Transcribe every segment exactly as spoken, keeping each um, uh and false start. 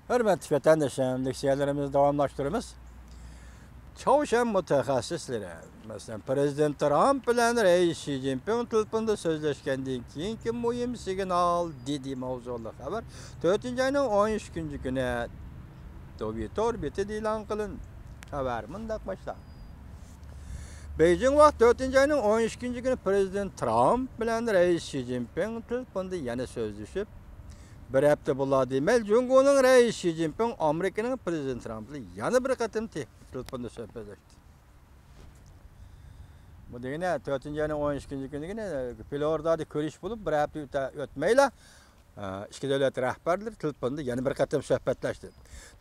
ھۆرمەتلىك ۋەتەنداشلار، لېكسىيەلىرىمىزنى داۋاملاشتۇرىمىز. چاۋشيەن مۇتەخەسسىسلىرى، مەسىلەن، پىرېزىدېنت ترامپ بىلەن رەئىس شى جىنپىڭ تېلېفوندا سۆزلەشكەندىن كېيىنكى مۇھىم سىگنال دېدى ماۋزۇلۇق خەۋەر تۆتىنچى ئاينىڭ ئون ئۈچىنچى كۈنى دوۋي تور بېتىدە ئېلان قىلىندى. خەۋەر مۇنداق باشلانغان. بېيجىڭ ۋاقتى تۆتىنچى ئاينىڭ ئون ئىككىنچى كۈنى پىرېزىدېنت ترامپ بىلەن رەئىس شى جىنپىڭ تېلېفوندا يەنە سۆزلىشىپ، بىر ھەپتە بولار دېمەي، جۇڭگونىڭ رەئىسى شى جىنپىڭ ئامېرىكىنىڭ پىرېزىدېنتى ترامپ بىلەن يەنە بىر قېتىم تېلېفوندا سۆھبەتلەشتى. بۇ دېگىنى تۆتىنچى ئاينىڭ ئون ئىككىنچى كۈنى دېگىنى فلورىدادا كۆرۈش بولۇپ، بىر ھەپتە ئۆتە-، ئۆتمەيلا، ئىككى دۆلەت رەھبەرلىرى تېلېفوندا يەنە بىر قېتىم سۆھبەتلەشتى.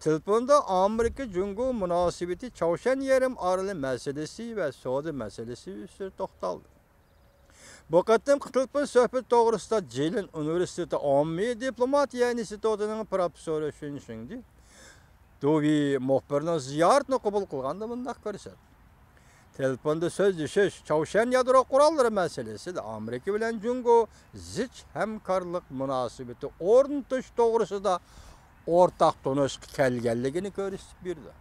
تېلېفوندا ئامېرىكا جۇڭگو مۇناسىۋىتى، چاۋشيەن يېرىم ئارىلى مەسىلىسى ۋە سودا مەسىلىسى ئۈستىدە توختالدى. بۇ قېتىمقى تېلېفون سۆھبىتى توغرىسىدا جىلىن ئۇنىۋېرسىتېتى ئاممىۋى دىپلوماتىيە ئىنستىتۇتىنىڭ پروفېسسورى شۈن شىڭجى دۇۋى مۇخبىرنىڭ زىيارىتىنى قوبۇل قىلغاندا مۇنداق كۆرسەتتى. تېلېفوندا سۆزلىشىش، چاۋشيەن يادرو قوراللىرى مەسىلىسىدە ئامېرىكا بىلەن جۇڭگو زىچ ھەمكارلىق مۇناسىۋىتى ئورنىتىش توغرىسىدا ئورتاق تونۇشقا كەلگەنلىكىنى كۆرسىتىپ بېرىدۇ.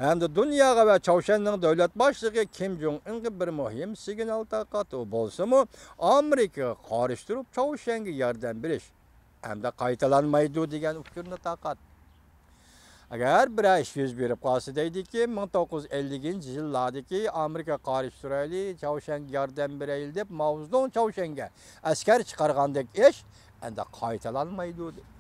ھەمدە دۇنياغا ۋە چاۋشيەننىڭ دۆلەت باشلىقى كىم جوڭ ئىنغا بىر مۇھىم سىگنال تارقاتتى. ئۇ بولسىمۇ ئامېرىكىغا قارشى تۇرۇپ، چاۋشيەنگە ياردەم بېرىش ئەمدى قايتىلانمايدۇ دېگەن ئۇچۇرنى تارقاتتى. ئەگەر بىرەر ئىش يۈز بېرىپ قالسا دەيدىكى، مىڭ توققۇز يۈز ئەللىكىنچى يىللاردىكى ئامېرىكىغا قارشى تۇرايلى، چاۋشيەنگە ياردەم بېرەيلى دەپ ماۋزېدۇڭ چاۋشيەنگە ئەسكەر چىقارغاندەك ئىش ئەمدى قايتىلانمايدۇ، دېدى.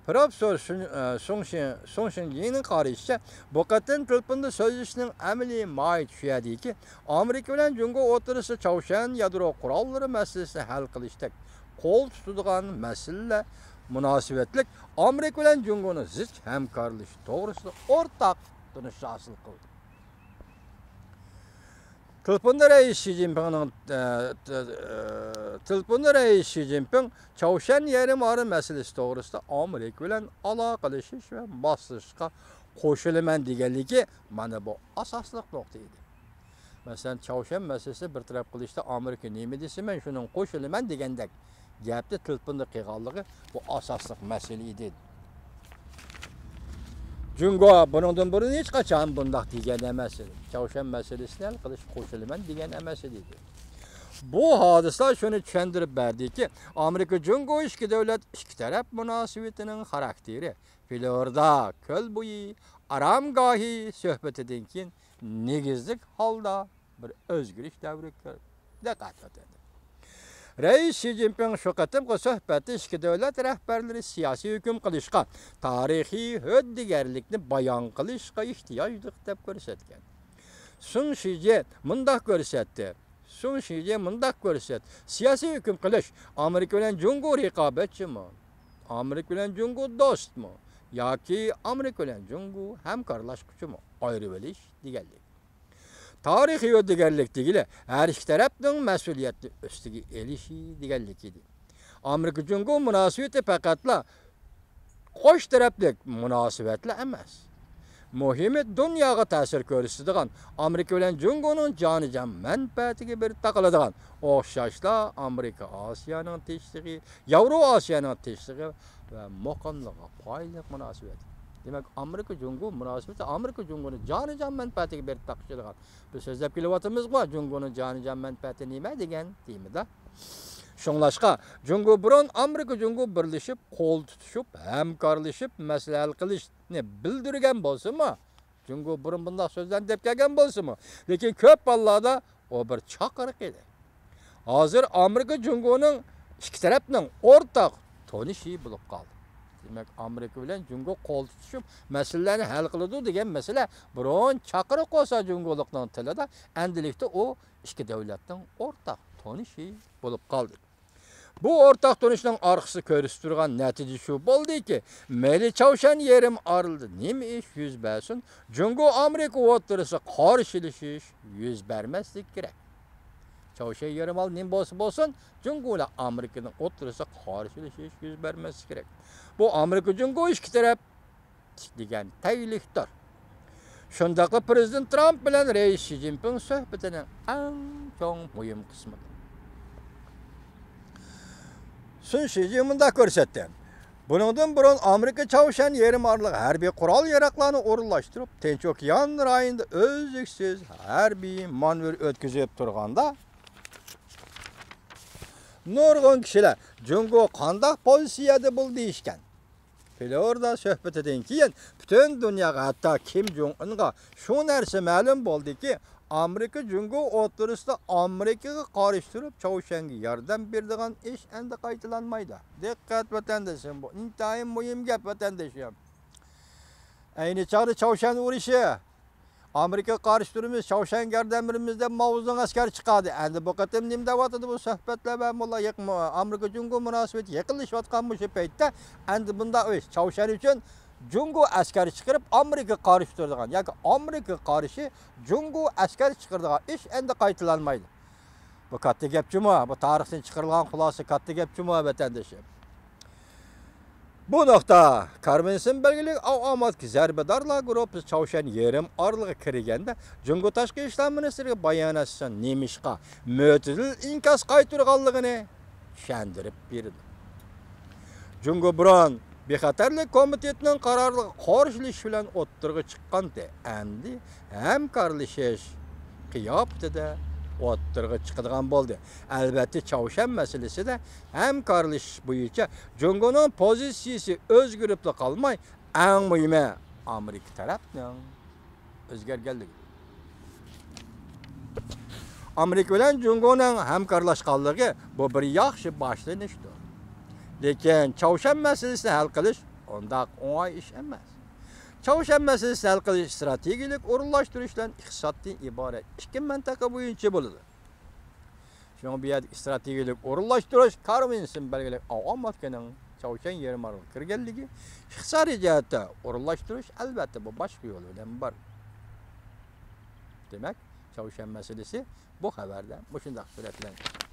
پروفېسسور سۈن-، ئە، سۇڭ شىن-، سۇڭ شىنجىنىڭ قارىشىچە، بۇ قېتىم تېلېفوندا سۆزلىشىشنىڭ ئەمەلىي ماھىيىتى شۇ يەردىكى، ئامېرىكا بىلەن جۇڭگو ئوتتۇرىسىدا چاۋشيەن يادرو قوراللىرى مەسىلىسىنى ھەل قىلىشتەك قول تۇتىدىغان مەسىلىلەر مۇناسىۋەتلىك ئامېرىكا بىلەن جۇڭگونىڭ زىچ ھەمكارلىشىش توغرىسىدا ئورتاق تونۇش ھاسىل قىلدى. تېلېفوندا رەئىس شى جىنپىڭنىڭ، ئە، تە-، ئە، تېلېفوندا رەئىس شى جىنپىڭ چاۋشيەن يېرىم ئارىلى مەسىلىسى توغرىسىدا ئامېرىكا بىلەن ئالاقىلىشىش ۋە ماسلىشىشقا قوشۇلىمەن دېگەنلىكى مانا بۇ ئاساسلىق نۇقتا ئىدى. مەسىلەن، چاۋشيەن مەسىلىسىنى بىر تەرەپ قىلىشتا ئامېرىكا نېمە دېسە، مەن شۇنىڭغا قوشۇلىمەن دېگەندەك گەپنى تېلېفوندا قىلغانلىقى بۇ ئاساسلىق مەسىلە ئىدى. جۇڭگو بۇنىڭدىن بۇرۇن ھېچقاچان بۇنداق دېگەن ئەمەس ئىدى. چاۋشيەن مەسىلىسىنى ھەل قىلىشقا قوشۇلىمەن دېگەن ئەمەس ئىدى. بۇ ھادىسىلەر شۇنى چۈشەندۈرۈپ بەردىكى، ئامېرىكا جۇڭگو ئىككى دۆلەت، ئىككى تەرەپ مۇناسىۋىتىنىڭ خاراكتېرى فلورىدا كۆل بويى ئارامگاھى سۆھبىتىدىن كېيىن نېگىزلىك ھالدا بىر ئۆزگىرىش دەۋرىگە كىردى. دىققەت ئەتىڭ. رەئىس شى جىنپىڭ شۇ قېتىمقى سۆھبەتتە ئىككى دۆلەت رەھبەرلىرى سىياسىي ھۆكۈم قىلىشقا، تارىخىي ھۆددىگەرلىكنى بايان قىلىشقا ئېھتىياجلىق دەپ كۆرسەتكەن. سۇڭ شىجيې مۇنداق كۆرسەتتى. سۇڭ شىجيې مۇنداق كۆرسەتتى. سىياسىي ھۆكۈم قىلىش، ئامېرىكا بىلەن جۇڭگو رىقابەتچىمۇ؟ ئامېرىكا بىلەن جۇڭگو دوستمۇ؟ ياكى ئامېرىكا بىلەن جۇڭگو ھەمكارلاشقۇچىمۇ؟ ئايرىۋېلىش دېگەنلىك. تارىخىي ھۆددىگەرلىك دېگىلى ھەر ئىككى تەرەپنىڭ مەسئۇلىيەتنى ئۈستىگە ئېلىشى دېگەنلىك ئىدى. ئامېرىكا جۇڭگو مۇناسىۋىتى پەقەتلا قوش تەرەپلىك مۇناسىۋەتلا ئەمەس. مۇھىمى دۇنياغا تەسىر كۆرسىتىدىغان، ئامېرىكا بىلەن جۇڭگونىڭ جانىجان مەنپەئەتىگە بېرىپ تاقىلىدىغان، ئوخشاشلا ئامېرىكا ئاسىيانىڭ تىنچلىقى، ياۋرو ئاسىيانىڭ تىنچلىقى ۋە مۇقىملىقىغا پايدىلىق مۇناسىۋەت. دېمەك، ئامېرىكا جۇڭگو مۇناسىۋىتى ئامېرىكا جۇڭگونىڭ جانىجان مەنپەئەتىگە بېرىپ تاقىشىدىغان. بىز سۆزلەپ كېلىۋاتىمىزغۇ، جۇڭگونىڭ جانىجان مەنپەئەتى نېمە دېگەن تېمىدا. شۇڭلاشقا، جۇڭگو بۇرۇن ئامېرىكا جۇڭگو بىرلىشىپ، قول تۇتۇشۇپ، ھەمكارلىشىپ مەسىلە ھەل قىلىشنى بىلدۈرگەن بولسىمۇ، جۇڭگو بۇرۇن بۇنداق سۆزلەرنى دەپ كەلگەن بولسىمۇ، لېكىن كۆپ ھاللاردا ئۇ بىر چاقىرىق ئىدى. ھازىر ئامېرىكا جۇڭگونىڭ ئىككى تەرەپنىڭ ئورتاق تونۇشى بولۇپ قالدى. دېمەك، ئامېرىكا بىلەن جۇڭگو قول تۇتۇشۇپ مەسىلىلەرنى ھەل قىلىدۇ دېگەن مەسىلە بۇرۇن چاقىرىق بولسا جۇڭگولۇقنىڭ تىلىدا، ئەمدىلىكتە ئۇ ئىككى دۆلەتنىڭ ئورتاق تونۇشى بولۇپ قالدى. بۇ ئورتاق تونۇشنىڭ ئارقىسى كۆرسىتىپ تۇرغان نەتىجە شۇ بولدىكى، مەيلى چاۋشيەن يېرىم ئارىلىدا نېمە ئىش يۈز بەرسۇن، جۇڭگو ئامېرىكا ئوتتۇرىسىدا قارشىلىشىش يۈز بەرمەسلىكى كېرەك. چاۋشيەن يېرىم ئارىلى نېمە بولسا بولسۇن، جۇڭگو بىلەن ئامېرىكىنىڭ ئوتتۇرىسىدا قارشىلىشىش يۈز بەرمەسلىكى كېرەك. بۇ ئامېرىكا جۇڭگو ئىككى تەرەپ دېگەن تەگلىكتۇر. شۇنداقلا پىرېزىدېنت ترامپ بىلەن رەئىس شى جىنپىڭ سۆھبىتىنىڭ ئەڭ چوڭ مۇھىم قىسمىدۇر. سۇن شىجيې مۇنداق كۆرسەتتى. بۇنىڭدىن بۇرۇن ئامېرىكا چاۋشيەن يېرىم ئارىلىغا ھەربىي قورال ياراغلارنى ئورۇنلاشتۇرۇپ، تىنچ ئوكيان رايونىدا ئۈزلۈكسىز ھەربىي مانېۋىر ئۆتكۈزۈپ تۇرغاندا، نۇرغۇن كىشىلەر جۇڭگو قانداق پوزىتسىيەدە بولدى دېيىشكەن. فلورىدا سۆھبىتىدىن كېيىن پۈتۈن دۇنياغا، ھەتتا كىم جۇڭ ئۇنغا شۇ نەرسە مەلۇم بولدىكى، ئامېرىكا جۇڭگو ئوتتۇرىسىدا ئامېرىكىغا قارشى تۇرۇپ، چاۋشيەنگە ياردەم بېرىدىغان ئىش ئەمدى قايتىلانمايدۇ. دىققەت، ۋەتەندىشىم، بۇ ئىنتايىن مۇھىم گەپ، ۋەتەندىشىم. ئەينى چاغدا چاۋشيەن ئۇرۇشى، ئامېرىكىغا قارشى تۇرىمىز، چاۋشيەنگە ياردەم بېرىمىز دەپ ماۋزېدۇڭ ئەسكەر چىقاردى. ئەمدى بۇ قېتىم نېمە دەۋاتىدۇ بۇ سۆھبەتلەر ۋە مۇلا يېقىن-، ئامېرىكا جۇڭگو مۇناسىۋىتى يېقىنلىشىۋاتقان مۇشۇ پەيتتە ئەمدى بۇنداق ئىش، چاۋشيەن ئۈچۈن جۇڭگو ئەسكەر چىقىرىپ، ئامېرىكىغا قارشى تۇرىدىغان ياكى ئامېرىكىغا قارشى جۇڭگو ئەسكەر چىقىرىدىغان ئىش ئەمدى قايتىلانمايدۇ. بۇ كاتتا گەپ جۇمۇ، بۇ تارىختىن چىقىرىلغان خۇلاسە كاتتا گەپ جۇمۇ، ۋەتەندىشىم. بۇ نۇقتا، كارۋىنسون بەلگىلىك ئاۋاماتكا زەربىدارلار گۇرۇپپىسى چاۋشيەن يېرىم ئارىلىغا كىرگەندە، جۇڭگو تاشقى ئىشلار مىنىستىرلىقى بايان ئەساسەن نېمىشقا مۆتىدىل ئىنكاس قايتۇرغانلىقىنى چۈشەندۈرۈپ بېرىدۇ. جۇڭگو بۇرۇن بىخەتەرلىك كومىتېتىنىڭ قارارىغا قارشىلىشىش بىلەن ئوتتۇرىغا چىققانتى، ئەمدى ھەمكارلىشىش قىياپىتىدە ئوتتۇرىغا چىقىدىغان بولدى. ئەلۋەتتە، چاۋشيەن مەسىلىسىدە ھەمكارلىشىش بويىچە جۇڭگونىڭ پوزىتسىيىسى ئۆزگىرىپلا قالماي، ئەڭ مۇھىمى، ئامېرىكا تەرەپنىڭ ئۆزگەرگەنلىكى. ئامېرىكا بىلەن جۇڭگونىڭ ھەمكارلاشقانلىقى، بۇ بىر ياخشى باشلىنىشتۇر. لېكىن چاۋشيەن مەسىلىسىنى ھەل قىلىش ئۇنداق ئوڭاي ئىش ئەمەس. چاۋشيەن مەسىلىسىنى ھەل قىلىش ئىستراتېگىيەلىك ئورۇنلاشتۇرۇش بىلەن ئىقتىسادتىن ئىبارەت ئىككى مىنتىقە بويىچە بولىدۇ. شۇڭا بۇ يەردە ئىستراتېگىيەلىك ئورۇنلاشتۇرۇش كارۋىنسون بەلگىلىك ئاۋاماتكىنىڭ چاۋشيەن يېرىم ئارىلىغا كىرگەنلىكى، ئىقتىسادىي جەھەتتە ئورۇنلاشتۇرۇش، ئەلۋەتتە، بۇ باشقا يول بىلەن بار. دېمەك، چاۋشيەن مەسىلىسى بۇ خەۋەردە مۇشۇنداق سۈرەتلەنگەن.